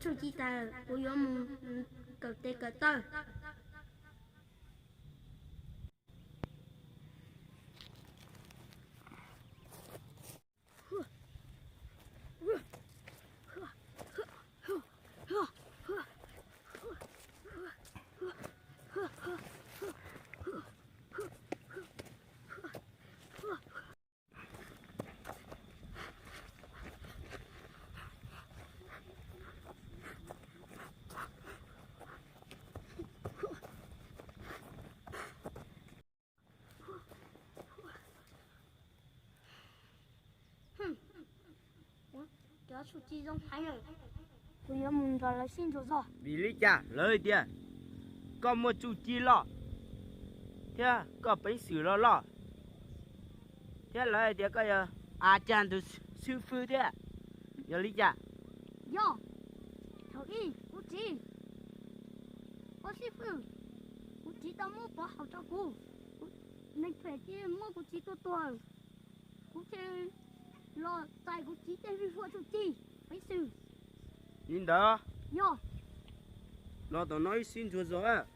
Tsuj ci tas, kuv yuav mus kawm tes kawm taw. Cov tsuj ci zoo heev, kuv yuav mus nrog lawv sib ntsuas zog. Vim li cas lawv hais tias koj muaj tsuj ci loj thiab koj peev xwm los loj, thiab lawv hais tias koj yog a cag tus xib fwb thiab, yog li cas? Yog, thaum ub kuv txiv, ua xib fwb, kuv txiv tau muab pov haum rau kuv, neeg phem cia li muab kuv txiv tua tuag, kuv thiaj los txais kuv txiv tej vij huam tsuj ci, peev xwm. Li ntawd. Yog. Los tom no wb sib ntsuas zog.